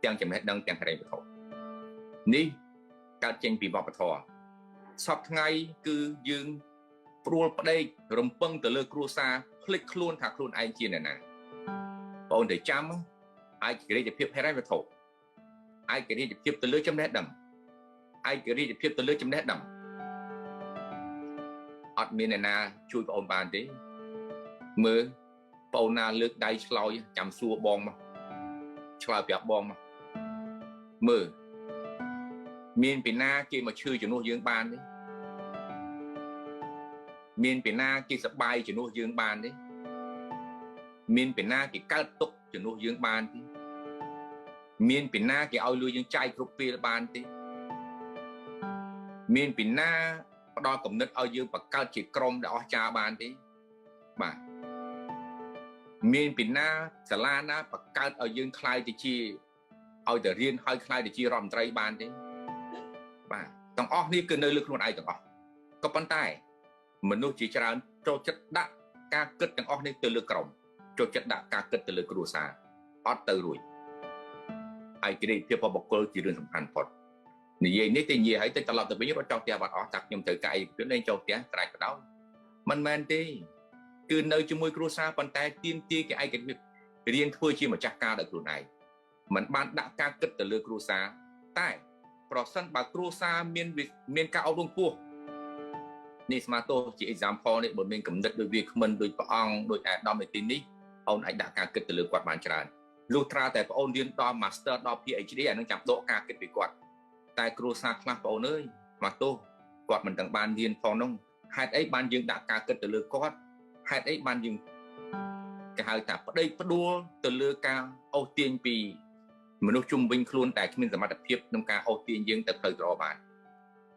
ទាំងចំណេះដឹងទាំងហិរញ្ញវត្ថុនេះកើតចេញពីវប្បធម៌សពថ្ងៃគឺយើងព្រួលប្តេករំពឹងទៅលើគ្រួសារភ្លេចខ្លួនថាខ្លួនឯងជាអ្នកណាបងតែចាំឯករាជ្យភាពហិរញ្ញវត្ថុឯករាជ្យភាពទៅលើចំណេះដឹងឯករាជ្យភាពទៅលើចំណេះដឹងអត់មានអ្នកណាជួយបងអូនបានទេមើលបងណាលើកដៃឆ្លើយចាំសួរបងមកឆ្លើយប្រាប់បងមកមើលមានពីណាគេមកឈឺជំនួសយើងបានទេមានពីណាគេសបាយជំនួសយើងបានទេមានពីណាគេកើតទុកជំនួសយើងបានទេមានពីណាគេឲ្យលុយយើងចាយគ្រប់ពេលបានទេមានពីណាផ្ដល់គំនិតឲ្យយើងបង្កើតជាក្រុមដែលអស្ចារ្យបានទេបាទមានពីណាសាលាណាបង្កើតឲ្យយើងក្លាយទៅជាឲ្យតែរៀនឲ្យក្លាយទៅជារដ្ឋមន្ត្រីបានទេបាទទាំងអស់នេះគឺនៅលើខ្លួនឯងទាំងអស់ក៏ប៉ុន្តែមនុស្សជាច្រើនចូលចិត្តដាក់ការគិតទាំងអស់នេះទៅលើក្រុមចូលចិត្តដាក់ការគិតទៅលើគ្រួសារអត់ទៅរួចឯករាជ្យភាពរបស់បុគ្គលជារឿងសំខាន់ផុតនិយាយនេះទៅនិយាយហើយទៅត្រឡប់ទៅវិញរត់ចោលផ្ទះបាត់អស់តាខ្ញុំត្រូវការឯកភាពលែងចូលផ្ទះត្រាច់បដោយមិនមែនទេគឺនៅជាមួយគ្រួសារប៉ុន្តែទាមទារគេឯករាជ្យភាពរៀនធ្វើជាម្ចាស់ការដោយខ្លួនឯងមិនបានដាក់ការគិតទៅលើគ្រួសារតែប្រសិនបើគ្រួសារមានការអប់រំខ្ពស់នេះស្មាតោជា example នេះបើមានគំនិតដូចវាគ្មិនដូចព្រះអង្គដូចអាដាមនៅទីនេះអូនអាចដាក់ការគិតទៅលើគាត់បានច្រើនលុះត្រាតែបងអូនរៀនដល់ master ដល់ PhD អានឹងចាំដកការគិតពីគាត់តែគ្រួសារខ្លះបងអូនអើយមកទោសគាត់មិនទាំងបានរៀនផងនោះហេតុអីបានយើងដាក់ការគិតទៅលើគាត់ហេតុអីបានយើងគេហៅថាប្តេកផ្ដួលទៅលើការអូសទាញពីមនុស្សជុំវិញខ្លួនតែគ្មានសមត្ថភាពក្នុងការអូសទាញយើងទៅផ្លូវត្របាន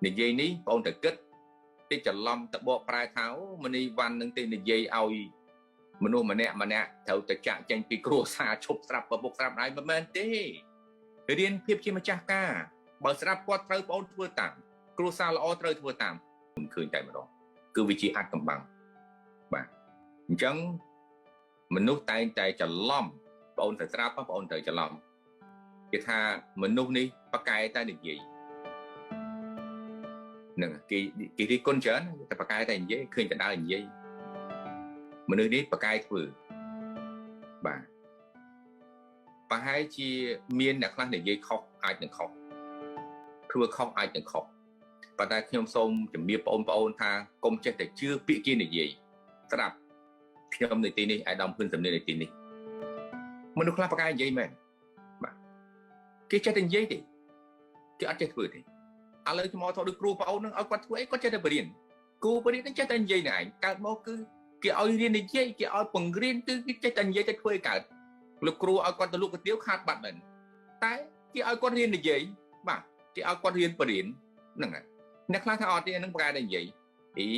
និយាយនេះបងអូនតែគិតតិចច្រឡំទៅបកប្រែថាអូមនីវ៉ាន់នឹងទេនិយាយឲ្យមនុស្សម្នាក់ម្នាក់ត្រូវតែចាក់ចេញពីគ្រួសារឈប់ស្រាប់ប្រពុកស្រាប់ដៃមិនមែនទេរៀនភាពជាម្ចាស់ការបើស្រាប់គាត់ត្រូវបងអូនធ្វើតាមគ្រួសារល្អត្រូវធ្វើតាមមិនឃើញតែម្ដងគឺវាជាអាចកំបាំងបាទអញ្ចឹងមនុស្សតែងតែច្រឡំបងអូនត្រូវស្រាប់បងអូនត្រូវច្រឡំគេថាមនុស្សនេះប៉កែតែនិយាយហ្នឹងគេគេរិះគន់ច្រើនតែប៉កែតែនិយាយឃើញតែដើរនិយាយមនុស្សនេះប៉កែធ្វើបាទប្រហែលជាមានអ្នកខ្លះនិយាយខុសអាចនឹងខុសធ្វើខុសអាចនឹងខុសប៉ុន្តែខ្ញុំសូមជំរាបបងប្អូនថាកុំចេះតែជឿពាក្យគេនិយាយស្រាប់ខ្ញុំនៅទីនេះអាយដាមហ៊ុនសំនៀននៅទីនេះមនុស្សខ្លះប៉កែនិយាយមែនបាទគេចេះតែនិយាយទេគេអត់ចេះធ្វើទេឥឡូវខ្ញុំមកថតដូចគ្រូប្អូននឹងឲ្យគាត់ធ្វើអីគាត់ចេះតែបរៀនគ្រូបរៀននឹងចេះតែនិយាយនឹងឯងកើតមកគឺគេឲ្យរៀននិយាយគេឲ្យបង្រៀនគឺគេចេះតែនិយាយតែធ្វើឲ្យកើតលោកគ្រូឲ្យគាត់ទៅលក់កាទៀវខាតបាត់មែនតែគេឲ្យគាត់រៀននិយាយបាទគេឲ្យគាត់រៀនបរៀនហ្នឹងហើយអ្នកខ្លះថាអត់ទេហ្នឹងប្រកែតែនិយាយអី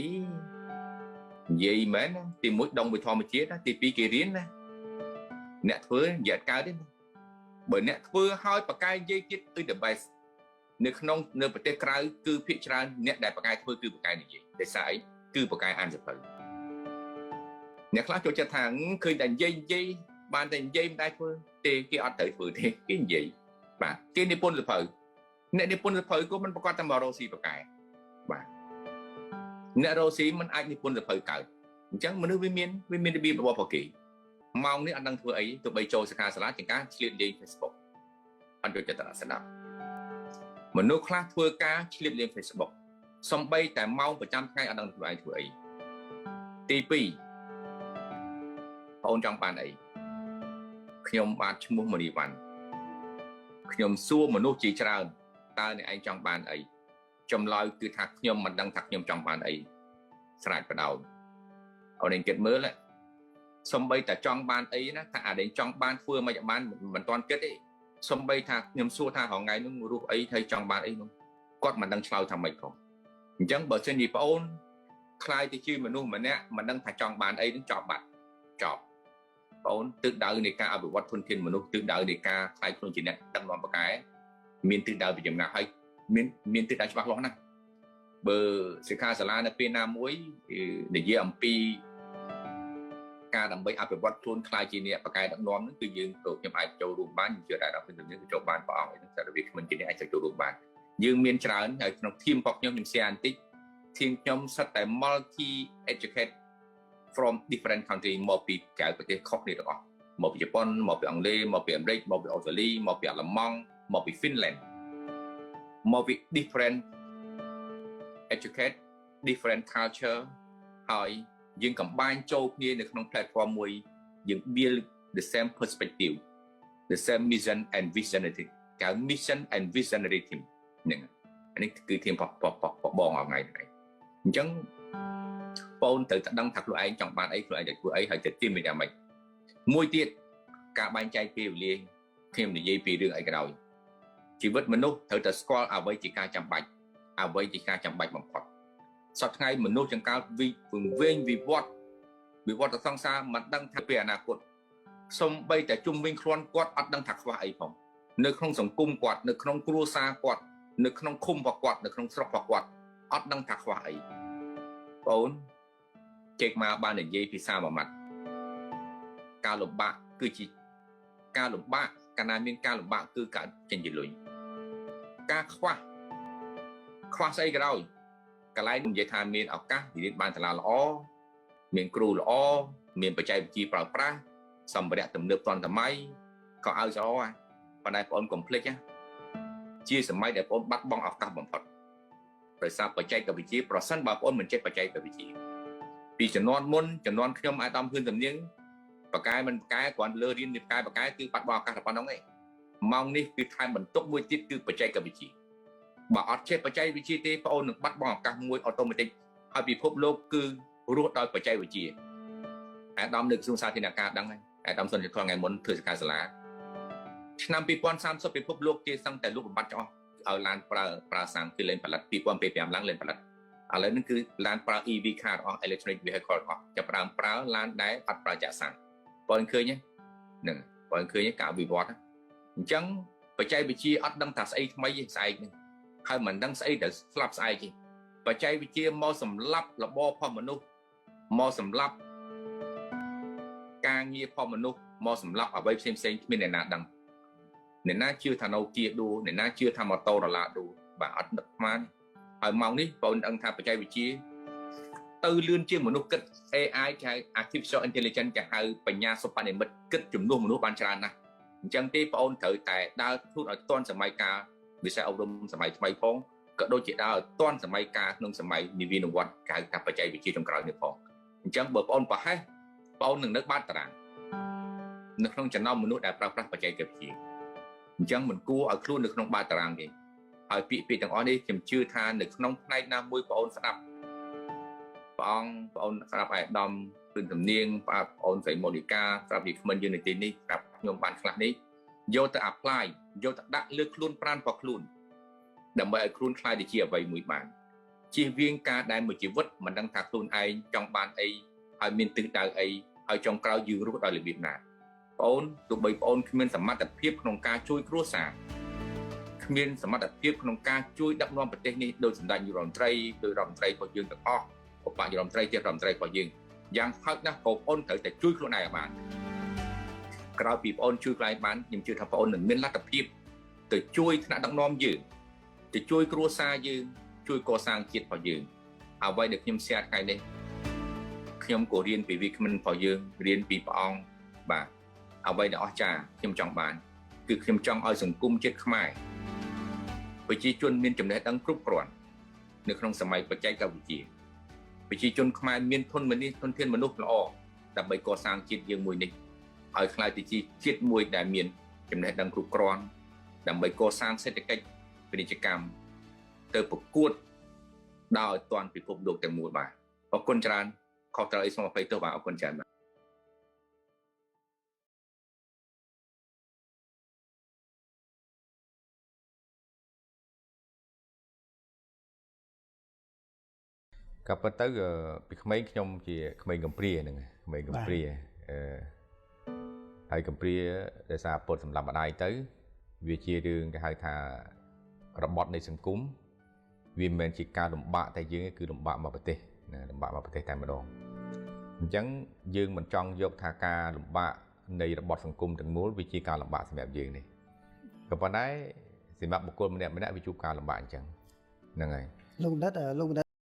និយាយមែនទី1ដងវិធម្មជាតិទី2គេរៀនណាអ្នកធ្វើនិយាយអត់កើតទេបើអ្នកធ្វើឲ្យប្រកែនិយាយទៀតគឺ the best នៅក្នុងនៅប្រទេសក្រៅគឺភាគច្រើនអ្នកដែលប្រកែធ្វើគឺប្រកែនិយាយដោយសារអីគឺប្រកែអានសៀវភៅអ្នកខ្លះចូលចិត្តថាឃើញតែនិយាយនិយាយបានតែនិយាយមិនដែលធ្វើទេគេអត់ត្រូវធ្វើទេគេនិយាយបាទគេនិពន្ធសៀវភៅអ្នកនិពន្ធសៀវភៅក៏មិនប្រកាសតែមករកស៊ីប្រកែបាទអ្នករកស៊ីមិនអាចនិពន្ធសៀវភៅកើតអញ្ចឹងមនុស្សវាមានរបៀបរបស់គេម៉ោងនេះអត់ដឹងធ្វើអីទោះបីចូលសិក្ខាសាលាជាងការឆ្លៀតលេង Facebook អត់យកចិត្តទុកស្ដាប់មនុស្សខ្លះធ្វើការឆ្លៀតលេង Facebook សំបីតែម៉ោងប្រចាំថ្ងៃអត់ដឹងធ្វើអីធ្វើអីទី2បងអូនចង់បានអីខ្ញុំបាទឈ្មោះមនីវ៉ាន់ខ្ញុំសួរមនុស្សជាច្រើនតើអ្នកឯងចង់បានអីចម្លើយគឺថាខ្ញុំមិនដឹងថាខ្ញុំចង់បានអីស្រេចបដោយអូនឯងគិតមើលសំបីតែចង់បានអីណាថាអាឯងចង់បានធ្វើមិនបានមិនទាន់គិតទេសំបីថាខ្ញុំសួរថារងថ្ងៃនោះរស់អីហើយចង់បានអីនោះគាត់មិនដឹងឆ្លើយថាម៉េចផងអញ្ចឹងបើសិនជាប្អូនខ្លាយទៅជាមនុស្សម្នាក់មិនដឹងថាចង់បានអីនឹងចប់បាត់ចប់ប្អូនទិសដៅនៃការអភិវឌ្ឍធនធានមនុស្សទិសដៅនៃការខ្លាយខ្លួនជាអ្នកដឹកនាំប្រកែមានទិសដៅពីចំណាស់ហើយមានទិសដៅច្បាស់លាស់ណាស់បើសិក្ខាសាលានៅពេលណាមួយនិយាយអំពី ការដើម្បីអភិវឌ្ឍខ្លួនក្លាយជាអ្នកបកកែដឹកនាំហ្នឹងគឺយើងទៅខ្ញុំអាចចូលរួមបានខ្ញុំជឿថាដល់ពេលនេះគឺចូលបានព្រះអង្គហ្នឹងសារវាគ្មិនជាអ្នកអាចចូលរួមបានយើងមានច្រើនហើយក្នុង team របស់ខ្ញុំខ្ញុំ share បន្តិច team ខ្ញុំសិតតែ multi educate from different country មកពីក្រៅប្រទេសខុសគ្នាទាំងអស់មកពីជប៉ុនមកពីអង់គ្លេសមកពីអាមេរិកមកពីអូស្ត្រាលីមកពីអាល្លឺម៉ង់មកពី Finland មកពី different educate different culture ហើយយើង combine ចូលគ្នានៅក្នុង platform មួយយើង build the same perspective, the same mission and visionary កៅ mission and visionary team ហ្នឹងនេះគឺ team បបបងអថ្ងៃនេះអញ្ចឹងបងត្រូវតែដឹងថាខ្លួនឯងចង់បានអីខ្លួនឯងจะធ្វើអីហើយទៅទីមយ៉ាងម៉េចមួយទៀតការបែងចែកពេលវេលាខ្ញុំនិយាយពីរឿងអីក៏ដោយជីវិតមនុស្សត្រូវតែស្គាល់អ្វីជាការចាំបាច់អ្វីជាការចាំបាច់បំផុតសប្តាហ៍ថ្ងៃមនុស្សចង្កាលវិវែងវិវត្តវិវត្តសង្សារមិនដឹងថាពេលអនាគតសំបីតែជុំវិញខ្លួនគាត់អត់ដឹងថាខ្វះអីផងនៅក្នុងសង្គមគាត់នៅក្នុងគ្រួសារគាត់នៅក្នុងឃុំរបស់គាត់នៅក្នុងស្រុករបស់គាត់អត់ដឹងថាខ្វះអីបងជែកមកបាននិយាយភាសាមួយម៉ាត់ការលំបាកគឺជាការលំបាកកាលណាមានការលំបាកគឺការចេញជាលុយការខ្វះខ្វះស្អីក៏ដោយកន្លែងនិយាយថាមានឱកាសរៀនបានសាលាល្អមានគ្រូល្អមានបច្ចេកវិទ្យាប្រើប្រាស់សម្ភារៈទំនើបទាន់សម័យក៏ឲ្យស្អប៉ុន្តែបងអូនកុំភ្លេចណាជាសម័យដែលបងអូនបាត់បង់ឱកាសបំផុតដោយសារបច្ចេកវិទ្យាប្រសិនបើបងអូនមិនចេះបច្ចេកវិទ្យាពីជំនាន់មុនជំនាន់ខ្ញុំអាដាមហ៊ឿនសំនៀងបកែមិនបកែគ្រាន់លើរៀនបកែបកែគឺបាត់បង់ឱកាសតែប៉ុណ្្នឹងឯងម៉ោងនេះគឺថែមបន្ទុកមួយទៀតគឺបច្ចេកវិទ្យាបើអត់ចេះបច្ចេកវិទ្យាទេបងអូននឹងបាត់បង់ឱកាសមួយអូតូម៉ាទិកហើយពិភពលោកគឺរស់ដោយបច្ចេកវិទ្យាអាដាមនៅក្រសួងសាធារណការដឹងហើយអាដាមសុនជថ្ងៃមុនធ្វើសកលសាលាឆ្នាំ2030ពិភពលោកគេសឹងតែលុបបំបាត់ចោលឲ្យឡានប្រើសាំងគឺលែងផលិត2025ឡើងលែងផលិតឥឡូវនេះគឺឡានប្រើ EV car អស់ electric vehicle អស់ចាប់ផ្ដើមប្រើឡានដែលអត់ប្រើចាក់សាំងបងឃើញហ្នឹងបងឃើញការវិវត្តអញ្ចឹងបច្ចេកវិទ្យាអត់ដឹងថាស្អីថ្មីទេស្អែកនេះហើយមិនដឹងស្អីដែលស្លាប់ស្អែកទេបច្ចេកវិទ្យាមកសម្លាប់របបរបស់មនុស្សមកសម្លាប់ការងាររបស់មនុស្សមកសម្លាប់អ្វីផ្សេងផ្សេងគ្មានអ្នកណាដឹងអ្នកណាជឿថា Nokia ដួលអ្នកណាជឿថា Motorola ដួលបាទអត់នឹកស្មានហើយម៉ោងនេះបងដឹងថាបច្ចេកវិទ្យាទៅលឿនជាងមនុស្សគិត AI គេហៅ Artificial Intelligence គេហៅបញ្ញាសិប្បនិម្មិតគិតជំនួសមនុស្សបានច្រើនណាស់អញ្ចឹងទេបងអូនត្រូវតែដើរខ្លួនឲ្យទាន់សម័យកាលវិស័យអប់រំសម័យថ្មីផងក៏ដូចជាដើរទាន់សម័យកាលក្នុងសម័យនិវេនវត្តគេហៅថាបច្ចេកវិទ្យាចុងក្រោយនេះផងអញ្ចឹងបើបងអូនប្រហែសបងអូននឹងនឹកបាត់តារាងនៅក្នុងចំណោមមនុស្សដែលប្រើប្រាស់បច្ចេកវិទ្យាអញ្ចឹងមិនគួរឲ្យខ្លួននៅក្នុងបាតតារាងទេហើយពាក្យពេចន៍ទាំងអស់នេះខ្ញុំជឿថានៅក្នុងផ្នែកណាមួយបងអូនស្ដាប់ព្រះអង្គបងអូនស្ដាប់អាយដាមព្រឹនទំនៀងបងអូនស្រីម៉ូនីកាស្រាប់ពីក្មិនយើងនៅទីនេះស្រាប់ខ្ញុំបានខ្លះនេះយកទៅ apply យកទៅដាក់លើខ្លួនប្រាណរបស់ខ្លួនដើម្បីឲ្យខ្លួនក្លាយទៅជាអ្វីមួយបានជៀសវាងការដែលមួយជីវិតមិនដឹងថាខ្លួនឯងចង់បានអីហើយមានទិសដៅអីហើយចុងក្រោយយើងរស់ដោយរបៀបណាបងអូនទោះបីបងអូនគ្មានសមត្ថភាពក្នុងការជួយគ្រួសារគ្មានសមត្ថភាពក្នុងការជួយដឹកនាំប្រទេសនេះដោយសម្ដេចនាយករដ្ឋមន្ត្រីដោយរដ្ឋមន្ត្រីរបស់យើងទាំងអស់ឧបនាយករដ្ឋមន្ត្រីជារដ្ឋមន្ត្រីរបស់យើងយ៉ាងហោចណាស់ក៏បងអូនត្រូវតែជួយខ្លួនឯងឲ្យបានក្រោយពីបងអូនជួយខ្លួនឯងបានខ្ញុំជឿថាបងអូននឹងមានលទ្ធភាពទៅជួយថ្នាក់ដឹកនាំយើងទៅជួយគ្រួសារយើងជួយកសាងជាតិរបស់យើងអ្វីដែលខ្ញុំ share ថ្ងៃនេះខ្ញុំក៏រៀនពីវាគ្មិនរបស់យើងរៀនពីព្រះអង្គបាទអ្វីដែលអស្ចារ្យខ្ញុំចង់បានគឺខ្ញុំចង់ឲ្យសង្គមជាតិខ្មែរប្រជាជនមានចំណេះដឹងគ្រប់គ្រាន់នៅក្នុងសម័យបច្ចេកវិទ្យាប្រជាជនខ្មែរមានធនមនុស្សធនធានមនុស្សល្អដើម្បីកសាងជាតិយើងមួយនេះឲ្យក្លាយទៅជាជាតិមួយដែលមានចំណេះដឹងគ្រប់គ្រាន់ដើម្បីកសាងសេដ្ឋកិច្ចពាណិជ្ជកម្មទៅប្រកួតដល់ឲ្យទាន់ពិភពលោកទាំងមូលបាទអរគុណច្រើនខុសត្រូវអីសូមអភ័យទោសបាទអរគុណច្រើនបាទក៏ប៉ុន្តែពីក្មេងខ្ញុំជាក្មេងកំព្រាហ្នឹងក្មេងកំព្រាហើយកំព្រាដោយសារពុតសម្រាប់ម្ដាយទៅវាជារឿងគេហៅថារបត់នៃសង្គមវាមិនមែនជាការលំបាកតែយើងគឺលំបាកមកប្រទេសណាលំបាកមកប្រទេសតែម្ដង អញ្ចឹងយើងមិនចង់យកថាការលំបាកនៃរបត់សង្គមទាំងមូលវាជាការលំបាកសម្រាប់យើងនេះក៏ប៉ុន្តែសម្រាប់បុគ្គលម្នាក់ម្នាក់វាជួបការលំបាកអញ្ចឹងហ្នឹងហើយ។ លោកបណ្ឌិតលោកបណ្ឌិត។